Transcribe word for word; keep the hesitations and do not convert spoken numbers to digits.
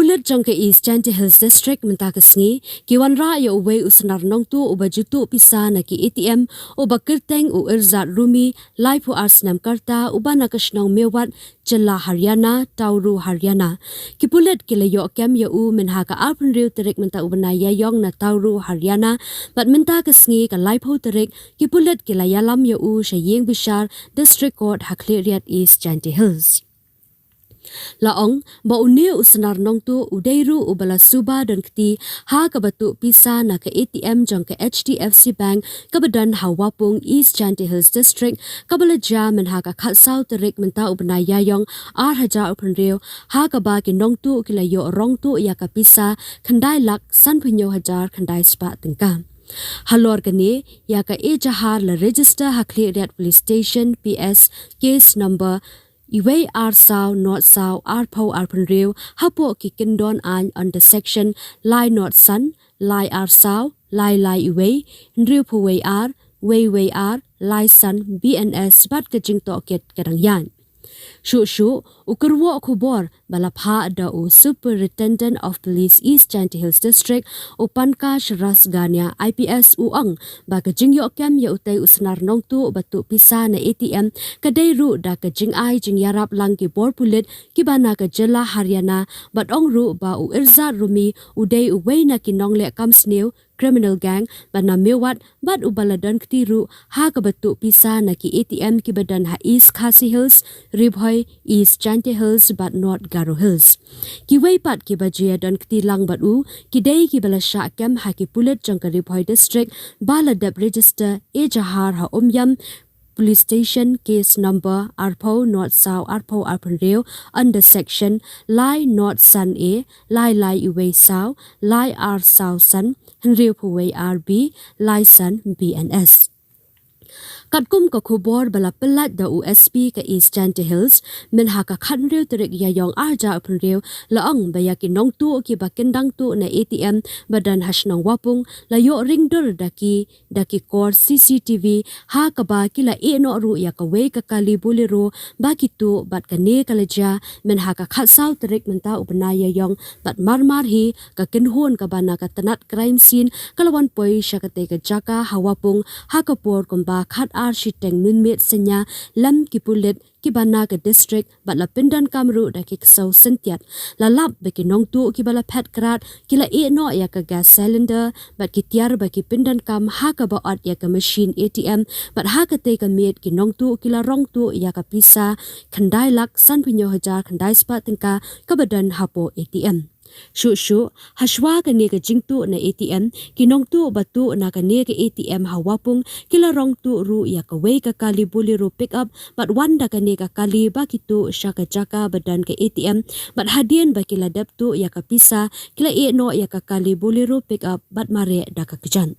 Pulit jong ka East Jaintia Hills District mynta ka sngi ki wanrah ïa uwei u snar nongtuh uba ju tuh pisa na ki A T M, uba kyrteng u Irzat Rumi, laiphew ar snem ka rta, uba na ka shnong Mewat, jylla Haryana, Tauru, Haryana. Ki pulit ki la ïoh kem ïa u mynha ka arphew hynriew tarik mynta u bnai Ïaïong na Tauru, Haryana, bad mynta ka sngi ka laiphew tarik ki pulit ki la ïalam ïa u sha ïing bishar District Court ha Khliehriat, East Jaintia Hills. La ong ba une u snar nongtuh u dei ruh uba la suba don kti ha kaba tuh pisa na ka A T M jong ka H D F C Bank kaba don ha Wapung, East Jaintia Hills District, kaba la jia mynha ka khatsaw tarik mynta u bnai Ïaïong ar hajar arphew hynriew, ha kaba ki nongtuh ki la ïoh rong tuh ïa ka pisa khyndai lak sanphew hynñiew hajar khyndai spah tyngka. Halor kane, ïa ka ejahar la register ha Khliehriat Police Station, P S, case number iwei ar saw nod saw arphew arphew hynriew, hapoh ki kyndon aiñ under section lai nod san, lai ar saw, lai lai iwei, hynriewphew wei ar, wei wei ar, lai san B N S bad ka jingtohkit ka dang ïaid. Shuh shuh, u kyrwoh khubor ba la phah da u Superintendent of Police East Jaintia Hills District, u Pankaj Rasgania I P S, u ong ba ka jingïoh kem ïa utei u snar nongtuh ba tuh pisa na A T M ka dei ruh da ka jingai jingïarap lang ki bor pulit kiba na ka jylla Haryana, bad ong ruh ba u Irzat Rumi u dei uwei na ki nongleh kam sniew, criminal gang, ba na Mewat, bad uba la don kti ruh ha kaba tuh pisa na ki A T M kiba don ha East Khasi Hills, Ri Bhoi, East Jaintia Hills bad North Garo Hills. Kiwei pat kiba ju ïadon kti lang bad u ki dei kiba la shah kem ha ki pulit jong ka Ri Bhoi District ba la dep register ejahar ha Umiam Police Station, case number arphew nod saw arphew arphew hynriew, under section lai nod san A, lai lai iwei saw, lai ar saw san, hynriewphew wei ar B, lai san B N S. Katkum ka khubor ba la pyllait da u S P ka East Jaintia Hills, mynha ka khathynriew tarik Ïaïong ar hajar arphew hynriew, la ong ba ïa ki nongtuh kiba kyndang tuh na A T M ba don ha shnong Wapung la ïoh ringdur da ki da ki kor C C T V, ha kaba ki la ïeh noh ruh ïa kawei ka kali Bolero ba ki tuh, bad kane ka la jia mynha ka khatsaw tarik mynta u bnai Ïaïong, bad marmar hi ka kynhun kaba na ka tnat crime scene ka la wan poi sha katei ka jaka ha Wapung ha ka por kumba khatar shiteng mynmiet synñia lem ki pulit kiba na ka district, bad la pyndonkam ruh da ki ksew syntiat. La lap ba ki nongtuh kiba la phet krad ki la ïeh noh ïa ka gas cylinder bad ki tiar ba ki pyndonkam ha kaba ot ïa ka machine A T M, bad ha katei ka miet ki nongtuh ki la rong tuh ïa ka pisa khyndai lak sanphew hynñiew hajar khyndai spah tyngka kaba don hapoh A T M. Shuh shuh, hashwa kane ka jingtuh na A T M, ki nongtuh ba tuh na kane ka A T M ha Wapung ki la rong tuh ruh ïa kawei ka kali Bolero pickup, bad wan da kane ka kali ba ki tuh sha ka jaka ba don ka A T M, bad hadien ba ki la dep tuh ïa ka pisa ki la ïeh noh ïa ka kali Bolero pickup bad mareh da ka kjat.